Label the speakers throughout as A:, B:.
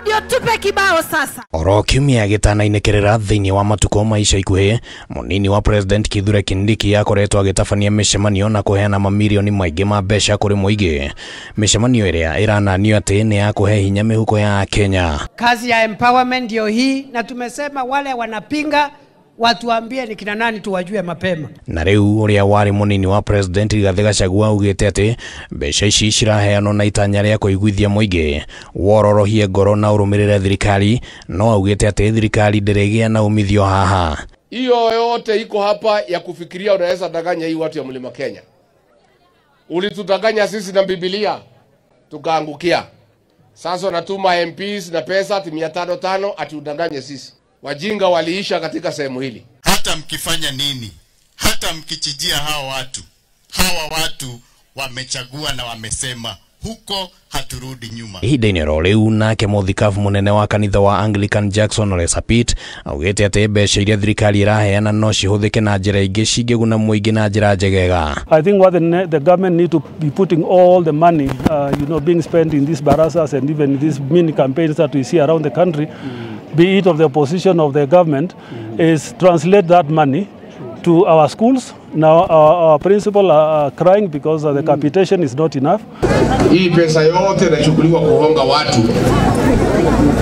A: Ndio tupe kibao sasa.
B: Oro kiumia gĩtanainĩkĩrĩra thĩinĩ wa matukũ ma ica ikuhĩ, mũnini wa President Kithure Kindiki akoretwo agĩtabania mĩcemanio na kũheana mamirioni maingĩ ma mbeca kũrĩ mũingĩ. Mĩcemanio ĩrĩa ĩrananio atĩ nĩ ya kũhe hinya mĩhuko ya Kenya.
C: Kazi ya empowerment ndio hii, na tumesema wale wanapinga watuambie ni kina nani tuwajue mapema.
B: Na rĩu ũrĩa warĩ mũnini wa President Rigathĩ Gachagua augĩte atĩ mbeca ici ciraheanwo na itanya rĩa kũiguithia mũingĩ wororohie ngoro na ũrũmĩrĩre thirikari, no augĩte atĩ thirikari ndĩrĩgĩa na umithio haha.
D: Hiyo yote iko hapa ya kufikiria unaweza danganya hii watu ya Mlima Kenya. Ulitudanganya sisi na Biblia tukaangukia. Sasa unatuma MPs na pesa ati 500 ati udanganye sisi. Wajinga waliisha katika sehemu hili.
E: Hata mkifanya nini, hata mkichijia hawa watu wamechagua na wamesema huko haturudi nyuma.
B: Ihinda-inĩ oro rĩu nake mũthikabu mũnene wa kanitha wa Anglican Jackson Ole Sapit augĩte atĩ mbeca iria thirikari ĩraheana no cihũthĩke na njĩra ingĩ cingĩguna mũingĩ na njĩra njegega.
F: I think what the government need to be putting all the money being spent in these barazas and even these mini campaigns that we see around the country, be it of the opposition of the government, is translate that money to our schools. Now our principal are crying because the capitation is not enough.
D: Hii pesa yote inachukuliwa kuhonga watu,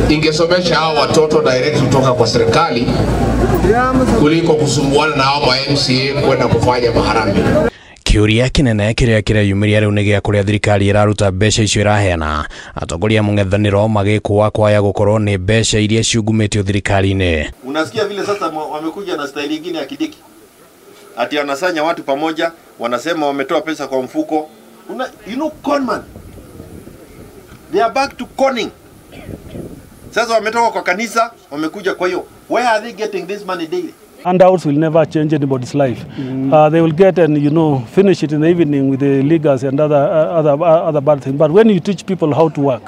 D: ingesomesha hao watoto direct kutoka kwa serikali kuliko kusumbuana na hao ma MCA kwenda kufanya maharambee.
B: Kĩũria kĩnene kĩrĩa kĩreyumĩria rĩu nĩ gĩa kũrĩa thirikari ĩraruta mbeca icio ĩraheana, atongoria mũng'ethanĩro magĩkũa kwaya gũkorwo nĩ mbeca iria ciungumĩtio thirikari-inĩ.
G: Unasikia vile sasa wamekuja na staili nyingine ya Kindiki, ati wanasanya watu pamoja, wanasema wametoa pesa kwa mfuko. You know, conman. They are back to conning. Sasa wametoka kwa kanisa, wamekuja kwa hiyo. Where are they getting this money daily?
F: Handouts will never change anybody's life. They will get and finish it in the evening with the leaguers and other bad things. But when you teach people how to work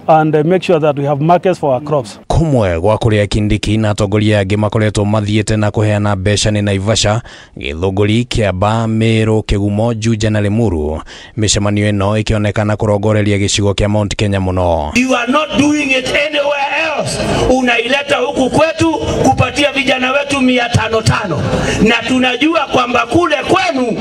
F: and make sure that we have markets for our crops.
B: Kumwe gwa kuria Kindiki na atongoria angĩ makoretwo mathiĩte na kũheana mbeca nĩ Naivasha, Gĩthũngũri, Kĩamba, Meru, Kĩgumo, Juja na Limuru. Mĩcemanio ĩno ĩkĩonekana kũrongoreria gĩcigo kĩa Mount Kenya mũno.
H: You are not doing it anywhere else. Unaileta huku kwetu kupatia vijana wetu 500, na tunajua kwamba kule kwenu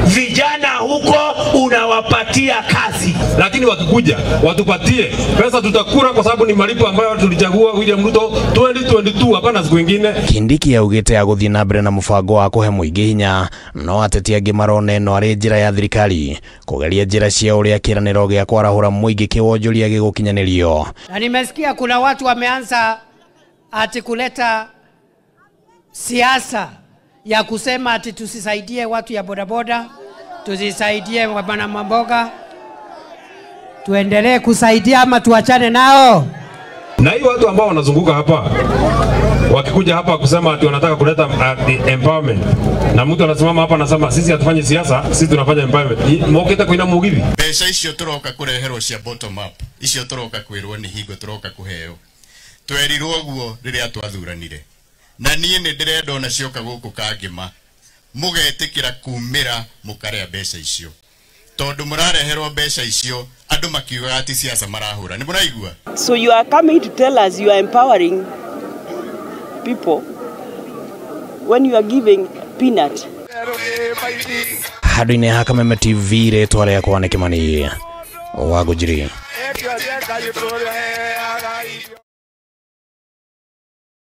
H: vijana huko unawapatia kazi.
I: Lakini wakikuja watupatie pesa tutakura, kwa sababu ni malipo ambayo tulichagua William Ruto 2022, hapana siku nyingine.
B: Kindiki augite agũthiĩ na mbere na mũbango wa kũhe mũingĩ hinya, no ateti angĩ marona ĩno arĩ njĩra ya thirikari kũgeria njĩra cia ũrĩa kĩĩranĩro gĩa kwarahũra mũingĩ kĩwonjoria gĩgũkinyanĩrio.
C: Na nimesikia kuna watu wameanza ati kuleta siasa ya kusema ati tusisaidie watu ya bodaboda, tusisaidie wana mamboga. Tuendelee kusaidia ama tuachane nao?
I: Na hiyo watu ambao wanazunguka hapa wakikuja hapa kusema ati wanataka kuleta empowerment, na mtu anasimama hapa anasema sisi hatufanyi siasa, sisi tunafanya empowerment. Moketa kuina mugithi.
E: Mbeca icio turoka kureherwo cia bottom up, icio turoka kwirwo ni hingo turoka kuheo. Twerirwo guo riria twathuranire. Na niĩ nĩ ndĩrenda ona cioka gũkũ Kangĩma mũgetĩkĩra kumĩra mũkarĩa mbeca icio, tondũ mũrareherwo mbeca icio andũ makiugaga ati siasa marahũra. Nĩ mũraigua?
J: So you are coming to tell us you are empowering people when you are giving peanut.
B: Handũ-inĩ ha Kameme TV, rĩtwa rĩakwa nĩ Kĩmani wa Ngũnjiri.